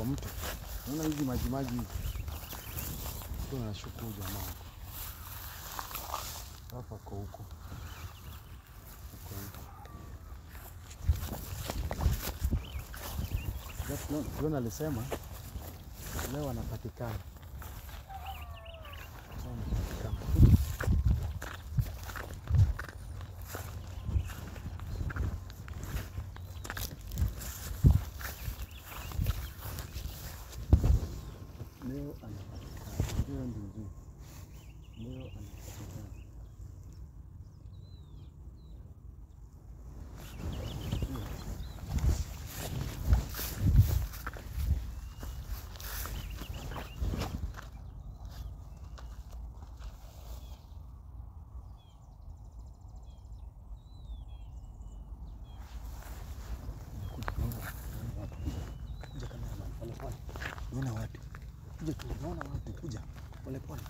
kwa mto. Unaona hizi maji maji hizi. Ndio nashuku jamaa. Rafa kwa huko. Kwa huko. Leo alisema leo anapatikana. Leo anapatikana. Leo anapatikana. Leo ndio. Leo anapatikana. Naona watu. Kuja tu, naona watu kuja. Pole pole.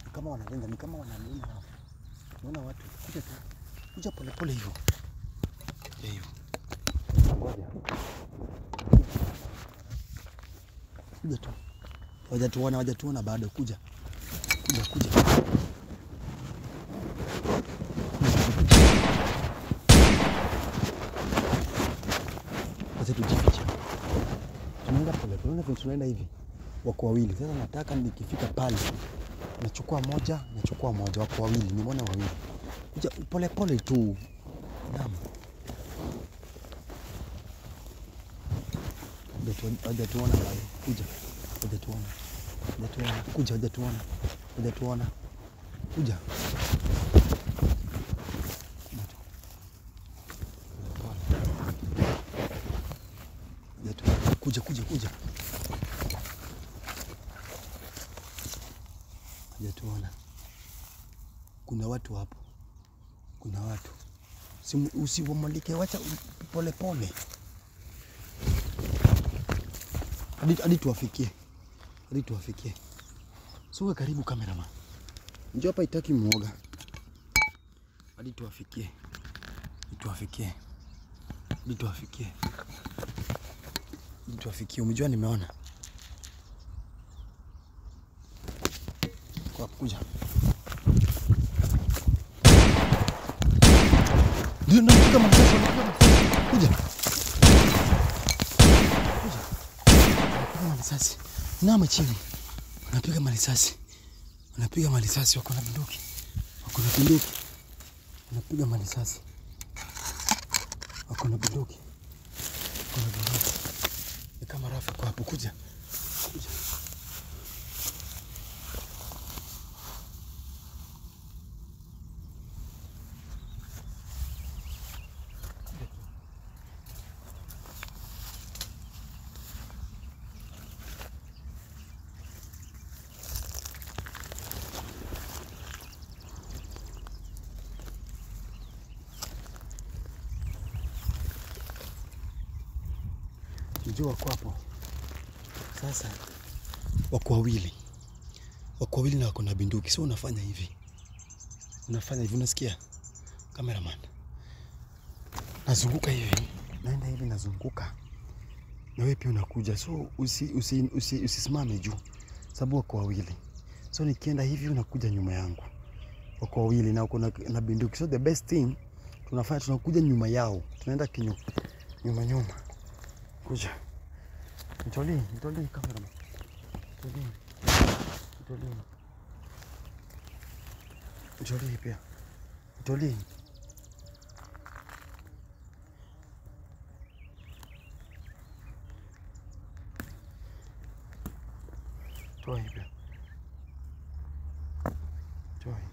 Ni kama wanalenga, ni kama wananiona hapo. Naona watu kuja tu. Kuja pole pole hivyo. Hivyo. Ngoja. Kuja tu. Hawajatuona, hawajatuona bado, kuja. Kuja, kuja. Wacha tujifiche. Tunaenda pole pole, tunaenda hivi. Wako wawili. Sasa nataka nikifika pale nachukua moja, nachukua moja, wako wawili, nimeona wawili. Kuja pole pole tu. Naam. Hawajatuona bado. Kuja. Hawajatuona. Hawajatuona. Kuja, hawajatuona. Hawajatuona. Kuja. Kuja, kuja, kuja. Hajatuona. Kuna watu hapo. Kuna watu. Usiwamulike, wacha pole pole. Hadi tuwafikie. Hadi tuwafikie. Songa karibu cameraman. Njoo hapa, itaki muoga. Hadi tuwafikie. Hadi tuwafikie. Hadi tuwafikie. Hadi tuwafikie. Umejua nimeona. Kwa kuja. Ndio napiga marisasi, napiga marisasi. Kuja. Kuja. Napiga marisasi. Nama chini. Napiga marisasi. Napiga marisasi, wako na bunduki. Wako na bunduki. Napiga marisasi. Wako na bunduki. Wako na bunduki. Ni kama Rafa kwa hapo, kuja. Kuja. Jua wako hapo. Sasa wako wawili. Wako wawili na wako na bunduki. So unafanya hivi. Unafanya hivi, unasikia? Cameraman. Nazunguka hivi. Naenda hivi nazunguka. Na wewe pia unakuja. So usisimame juu. Sababu wako wawili. So nikienda hivi unakuja nyuma yangu. Wako wawili na wako na bunduki. So the best thing tunafanya, tunakuja nyuma yao. Tunaenda kinyo nyuma nyuma. Kuja. Nitolee, nitolee cameraman. Nitolee. Nitolee. Nitolee pia. Nitolee. Toa hii pia. Toa hii.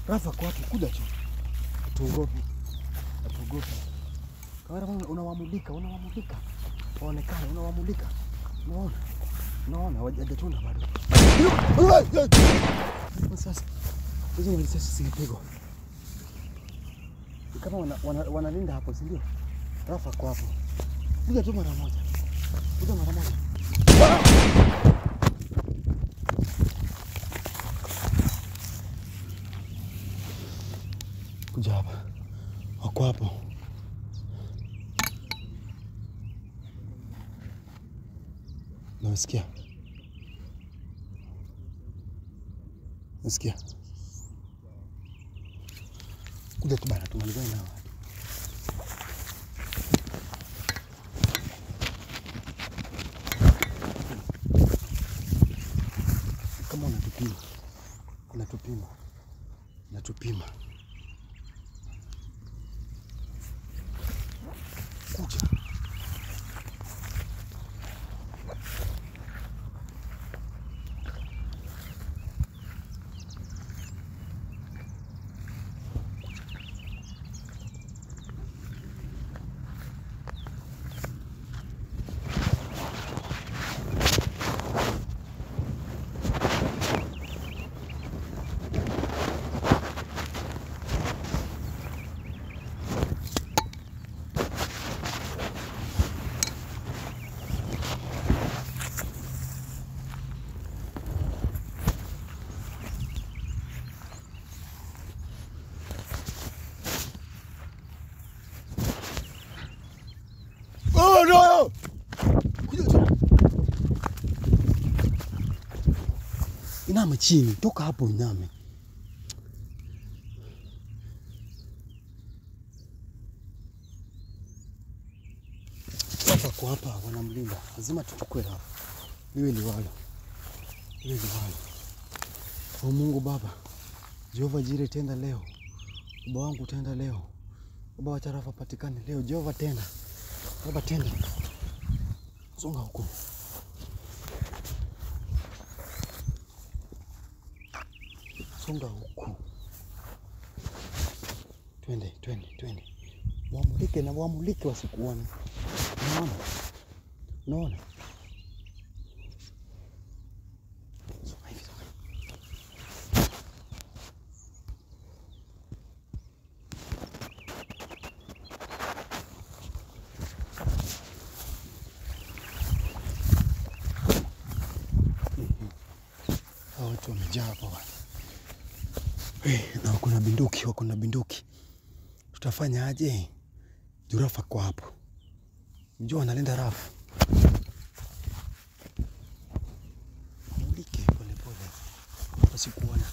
Rafa kwa hapo, kuja tu. Hatuogopi. Hatuogopi. Kameraman unawamulika, unawamulika. Waonekane, unawamulika. Unaona? Unaona hawajatuna bado. Sasa hizo ni risasi zilipigwa. Kama wanalinda hapo, si ndio? Rafa kwa hapo. Piga tu mara moja. Piga mara moja. Kuja hapa. Wako hapo. Nasikia. Nasikia. Kuja tu bana, tumalizane na watu. Kama unatupima. Unatupima. Unatupima. Kuja. No! Iname chini, toka hapo iname. Hapa kwa hapa wanamlinda. Lazima tuchukue hapa. Liwe liwalo. Liwe liwalo. O Mungu Baba, Jehova Jire tenda leo. Baba wangu tenda leo. Baba wacha Rafa patikane leo. Jehova tenda. Baba tenda. Songa huko. Songa huku. Twende, twende, twende. Wamulike na wamulike wasikuone. Unaona? Unaona? Songa hivi, songa hivi. Hawa watu wamejaa hapa bwana. Na wako na bunduki, wako na bunduki. Tutafanya aje? Jurafa kwa hapo. Mjua analinda Rafa. Mulike pole pole. Wasikuona.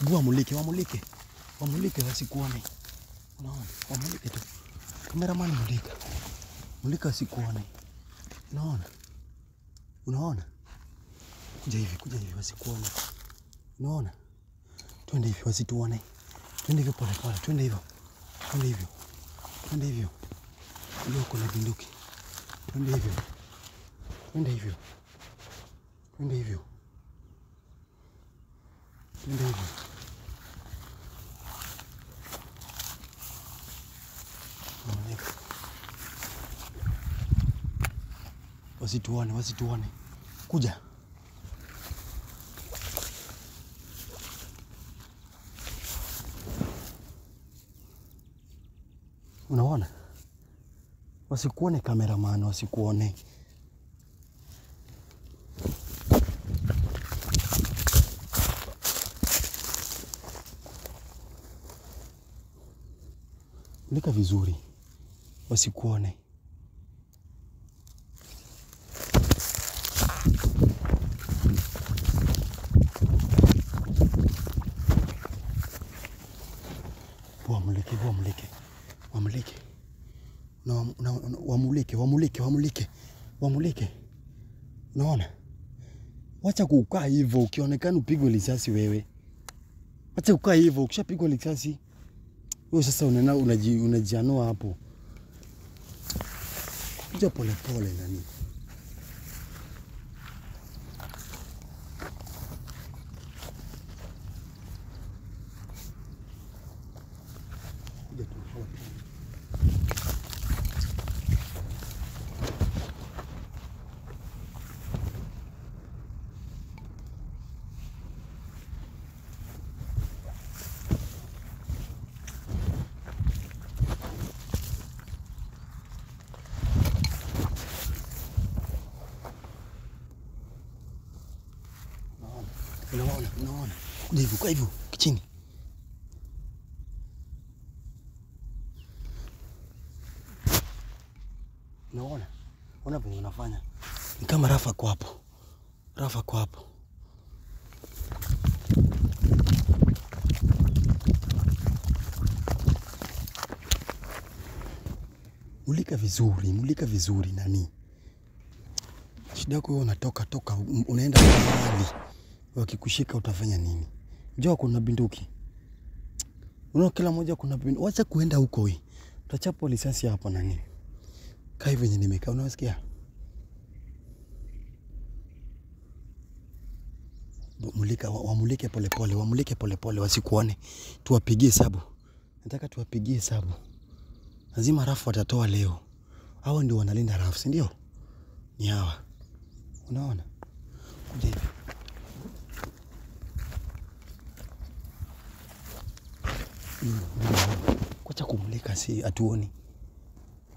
Bua mulike, wamulike. Wamulike wasikuone. Unaona? Wamulike tu. Cameraman mulika. Mulika wasikuone. Unaona? Unaona? Kuja hivi wasikuone. Unaona? Twende hivi wasituone. Twende hivyo pole pole, twende hivyo. Twende hivyo. Twende hivyo. Leo kuna bunduki. Twende hivyo. Twende hivyo. Twende hivyo. Twende hivyo. Wasituone, wasituone. Kuja. Unaona? Wasikuone cameraman, wasikuone. Mulika vizuri. Wasikuone. Wamulike, wamulike. Wamulike. Wamulike, wamulike, wamulike. Wamulike. Unaona? Wacha kukaa hivyo ukionekana upigwe risasi wewe. Wacha kukaa hivyo ukishapigwa risasi wewe sasa unajianua hapo. Kuja pole pole nani. Kuja tu pole pole. Unaona, unaona. Kuja hivyo, kwa hivyo, chini. Unaona? Ona vile unafanya. Ni kama Rafa kwa hapo. Rafa kwa hapo. Mulika vizuri, mulika vizuri nani. Shida yako wewe unatoka toka unaenda mbali. Wakikushika utafanya nini? Njoo kuna bunduki. Unaona kila mmoja kuna bunduki. Wacha kuenda huko wewe. Utachapwa risasi hapo nani. Kaa hivi yenye nimekaa unasikia? Mulika, wamulike pole pole, wamulike pole pole wasikuone. Tuwapigie hesabu. Nataka tuwapigie hesabu. Lazima Rafu watatoa leo. Hawa ndio wanalinda Rafu, si ndio? Ni hawa. Unaona? Kuja hivi. Kwacha kumulika si hatuoni.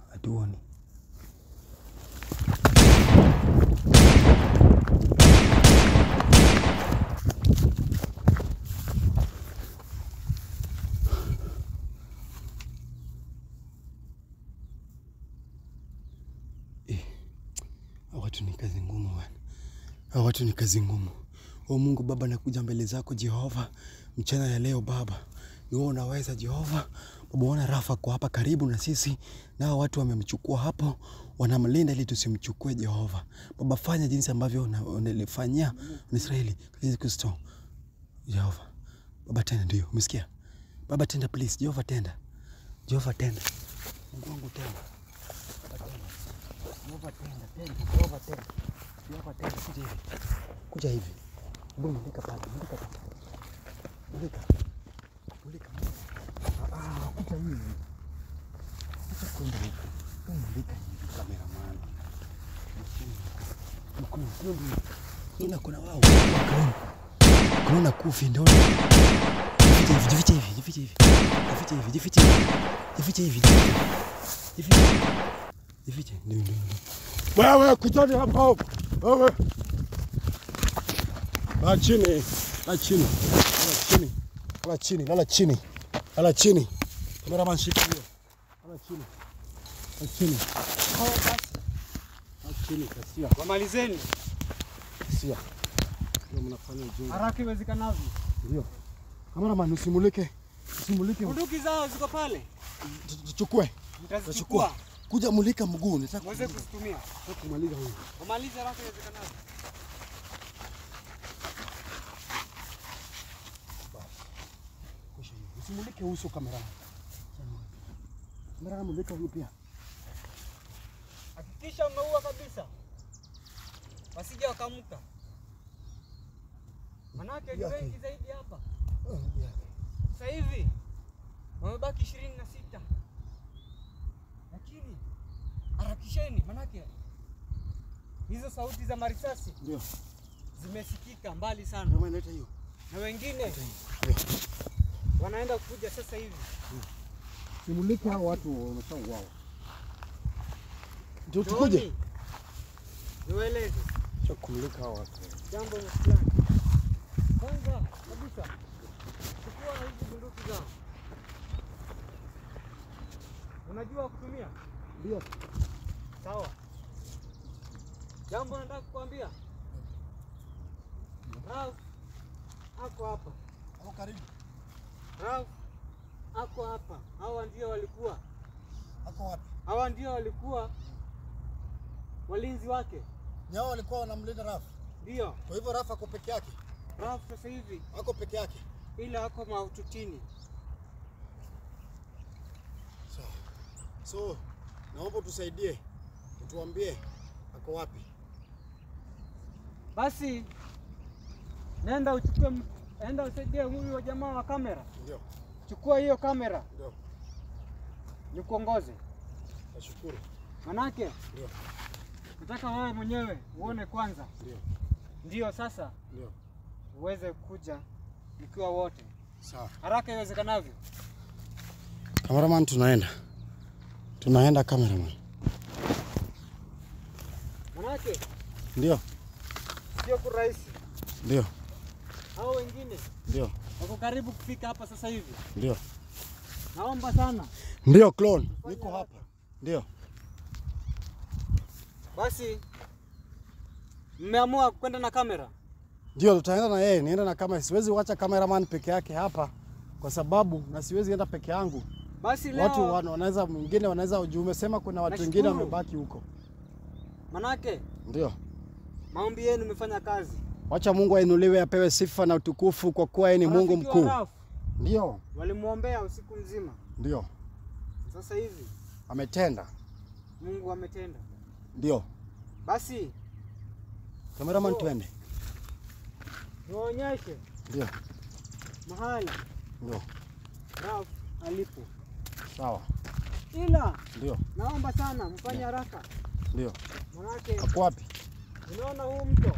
Hatuoni. Watu ni kazi ngumu bwana. Watu ni kazi ngumu. O Mungu Baba, nakuja mbele zako Jehova mchana ya leo Baba. Ni wewe unaweza Jehova. Baba, ona Rafa kwa hapa karibu na sisi, nao watu wamemchukua hapo, wanamlinda ili tusimchukue Jehova. Baba, fanya jinsi ambavyo unalifanyia Israeli, Yesu Kristo. Jehova. Baba tenda, ndio, umesikia? Baba tenda please, Jehova tenda. Jehova tenda. Mungu wangu tenda. Baba tenda. Jehova tenda, tenda, Jehova tenda. Jehova tenda, kuja hivi. Kuja hivi. Mbona mulika pale, mulika pale. Mulika. Mulika. Ah, kuja hivi. Kuja kwenda huko. Mulika hivi cameraman. Mkono, mkono. Kuna wao. Kuna kufi ndio. Jifiche hivi, jifiche hivi. Jifiche hivi, jifiche hivi. Jifiche hivi. Jifiche. Jifiche. Ndio, ndio. Wewe kujani hapo. Wewe. Lala chini, lala chini. Lala chini. Lala chini, lala chini. Lala chini. Cameraman shika hiyo. Lala chini. Lala chini. Lala chini kasia. Wamalizeni. Kasia. Ndio mnafanya ujinga. Haraka iwezekanavyo. Ndio. Cameraman usimulike. Usimulike. Bunduki zao ziko pale. Tuchukue. Mtazichukua. Kuja mulika mguu, nataka muweze kuzitumia. Nataka kumaliza huyu. Wamalize haraka iwezekanavyo. Usimulike uso kamera. Kamera mulika huyu pia. Hakikisha umeua kabisa. Wasije wakaamka. Manake ni wengi zaidi hapa. Sasa hivi wamebaki 26. Lakini harakisheni manake hizo sauti za marisasi ndio zimesikika mbali sana. Ndio maana hiyo. Na wengine wanaenda kuja sasa hivi. Simulike hao watu wameshauawa. Ndio tukuje. Niwaeleze. Cha kumulika hao watu. Jambo fulani. Kwanza kabisa chukua hizi bunduki zao. Unajua kutumia? Ndio. Sawa. Jambo nataka kukuambia. Ralph ako hapa. Ako karibu. Ralph ako hapa. Hawa ndio walikuwa. Ako wapi? Hawa ndio walikuwa walinzi wake. Ni hao walikuwa wanamlinda Ralph? Ndio. Kwa hivyo Ralph ako peke yake? Ralph sasa hivi ako peke yake. Ila ako mahututi. So, naomba tusaidie. Tuambie ako wapi? Basi nenda uchukue, enda usaidie huyu wa jamaa wa kamera. Ndio. Chukua hiyo kamera. Ndio. Nikuongoze. Nashukuru. Manake Ndio. nataka wewe mwenyewe uone kwanza. Ndio. Ndio sasa Ndio. uweze kuja mkiwa wote. Sawa. Haraka iwezekanavyo. Cameraman, tunaenda. Tunaenda cameraman. Manake Ndio. sio kurahisi. Ndio. Hao wengine Ndio. wako karibu kufika hapa sasa hivi. Ndio. Naomba sana. Ndio clone. Niko hapa. Ndio. Basi mmeamua kwenda na kamera? Ndio, tutaenda na yeye, nienda na kamera. Siwezi wacha cameraman peke yake hapa kwa sababu na siwezi enda peke yangu. Basi leo Watu wanaweza mwingine wanaweza umesema kuna watu wengine Nashukuru. wamebaki huko. Manake Ndio. maombi yenu imefanya kazi. Wacha Mungu ainuliwe, apewe sifa na utukufu kwa kuwa yeye ni Mungu Marafiki wa mkuu. Ralph Ndio. walimuombea usiku mzima. Ndio. Sasa hivi Ametenda. Mungu ametenda. Ndio. Basi Cameraman, Oh. twende. niwaonyeshe Ndio. mahali Ndio. Ralph alipo. Sawa. Ila Ndio. naomba sana mfanye haraka. Ndio. Manake Ako wapi? unaona huu mto?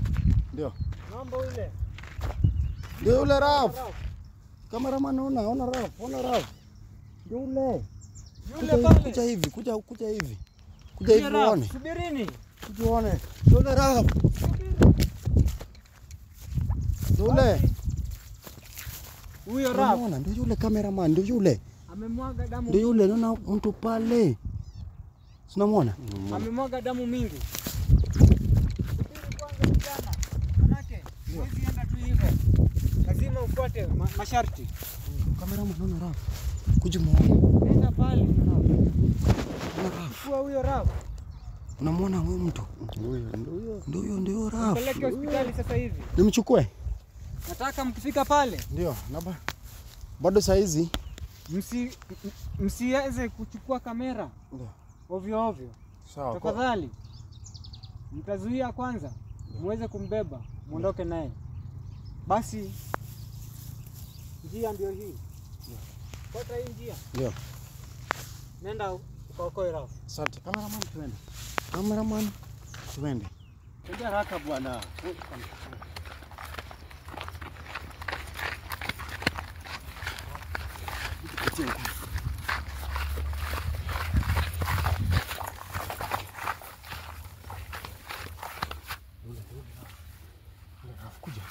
Ndio. Naomba ule. Ndio yule Ralph. Ralph. Cameraman, ona Ralph, ona Ralph. Ndio yule. Yule Kuja, pale. kuja hivi, kuja hivi. Kuja hivi Ralph, uone. Subirini. Kuja uone. Ndio yule Ralph. Ndio yule. Huyo Ralph Unaona, ndio yule cameraman, ndio yule. amemwaga damu. Ndio yule, naona mtu pale. Unamwona? Amemwaga damu mingi. Subiri kwanza kijana. Manake huwezi enda tu hivyo. Lazima ufuate masharti. Cameraman, naona Ralph. Kuja muone. Nenda pale. Naona Ralph. Chukua huyo Ralph. Unamwona huyo mtu? Ndio huyo, ndio Ralph. Peleke hospitali sasa hivi. Nimchukue? Nataka mkifika pale Ndio, naba. Bado saa hizi msiweze kuchukua kamera Ndio. ovyo ovyo. Sawa. Tafadhali mtazuia kwanza muweze kumbeba muondoke naye. Basi njia ndio hii. Fuata hii njia. Ndio. Nenda ukaokoe Ralph. Asante. Cameraman, twende. Cameraman, twende. Twende haraka bwana. Kuja.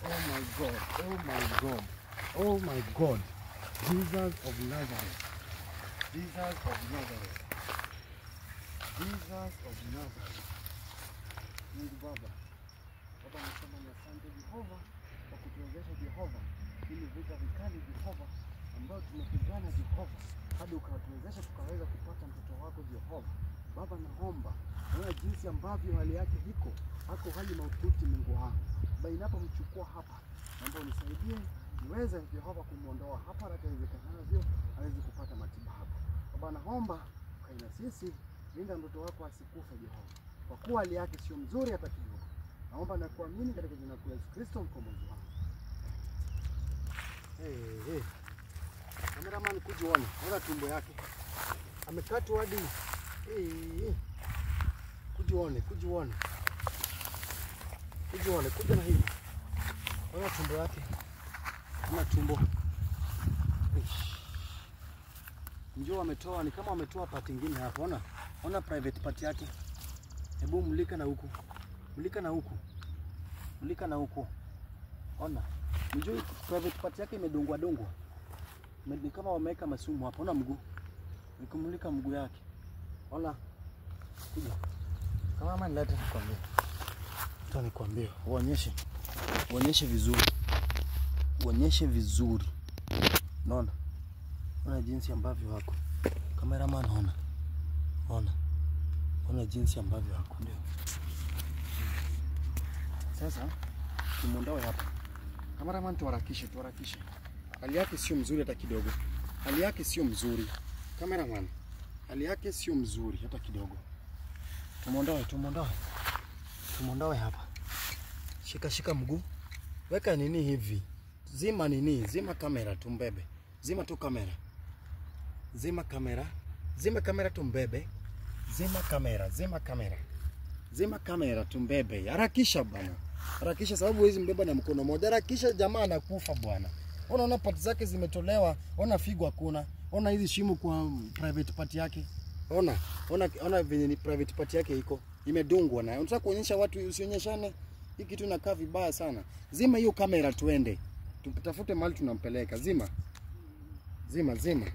Oh my God. Oh my God. Oh my God. Jesus of Nazareth. Jesus of Nazareth. Jesus of Nazareth. Mungu Baba. Baba nasema ni asante Jehova kwa kutuwezesha Jehova ili vita vikali Jehova ambayo tumepigana Jehova hadi ukatuwezesha tukaweza kupata mtoto wako Jehova. Baba naomba naona jinsi ambavyo hali yake iko, ako hali mahututi Mungu wangu. Baba inapomchukua hapa, naomba unisaidie niweze Jehova kumuondoa hapa haraka iwezekanavyo aweze kupata matibabu. Baba naomba ukae na sisi, linda mtoto wako asikufe Jehova, kwa kuwa hali yake sio mzuri hata kidogo. Naomba na kuamini katika jina la Yesu Kristo mkombozi wangu. Hey, hey. Cameraman, kuja uone. Ona tumbo yake. Amekatwa hadi. Hey, hey. Kuja uone, kuja uone. Kuja uone, kuja na hivi. Ona tumbo yake. Ona tumbo. Njoo wametoa, ni kama wametoa part nyingine hapo. Ona. Ona private part yake. Hebu mulika na huku. Mulika na huku. Mulika na huku. Ona. Njoo private part yake imedungwa dungwa. Ni kama wameweka masumu hapo. Ona mguu. Nikumulika mguu yake. Ona. Kuja. Kama mama nilete nikwambie. Acha nikwambie, uonyeshe. Uonyeshe vizuri. Uonyeshe vizuri. Unaona? Ona jinsi ambavyo wako. Cameraman, ona. Ona. Ona jinsi ambavyo wako. Ndio. Sasa tumuondoe hapa. Cameraman, tuharakishe, tuharakishe. Hali yake sio mzuri hata kidogo. Hali yake sio mzuri. Cameraman, hali yake sio mzuri hata kidogo. Tumuondoe, tumuondoe. Tumuondoe hapa. Shika shika mguu. Weka nini hivi. Zima nini? Zima kamera tumbebe. Zima tu kamera. Zima kamera. Zima kamera tumbebe. Zima kamera, zima kamera. Zima kamera tumbebe. Harakisha bwana. Harakisha sababu huwezi mbeba na mkono mmoja. Harakisha, jamaa anakufa bwana. Ona, ona part zake zimetolewa, ona figo hakuna. Ona hizi shimo kwa private part yake. Ona, ona, ona venye ni private part yake iko. Imedungwa na. Unataka kuonyesha watu, usionyeshane. Hii kitu inakaa vibaya sana. Zima hiyo kamera tuende. Tutafute mahali tunampeleka. Zima. Zima, zima.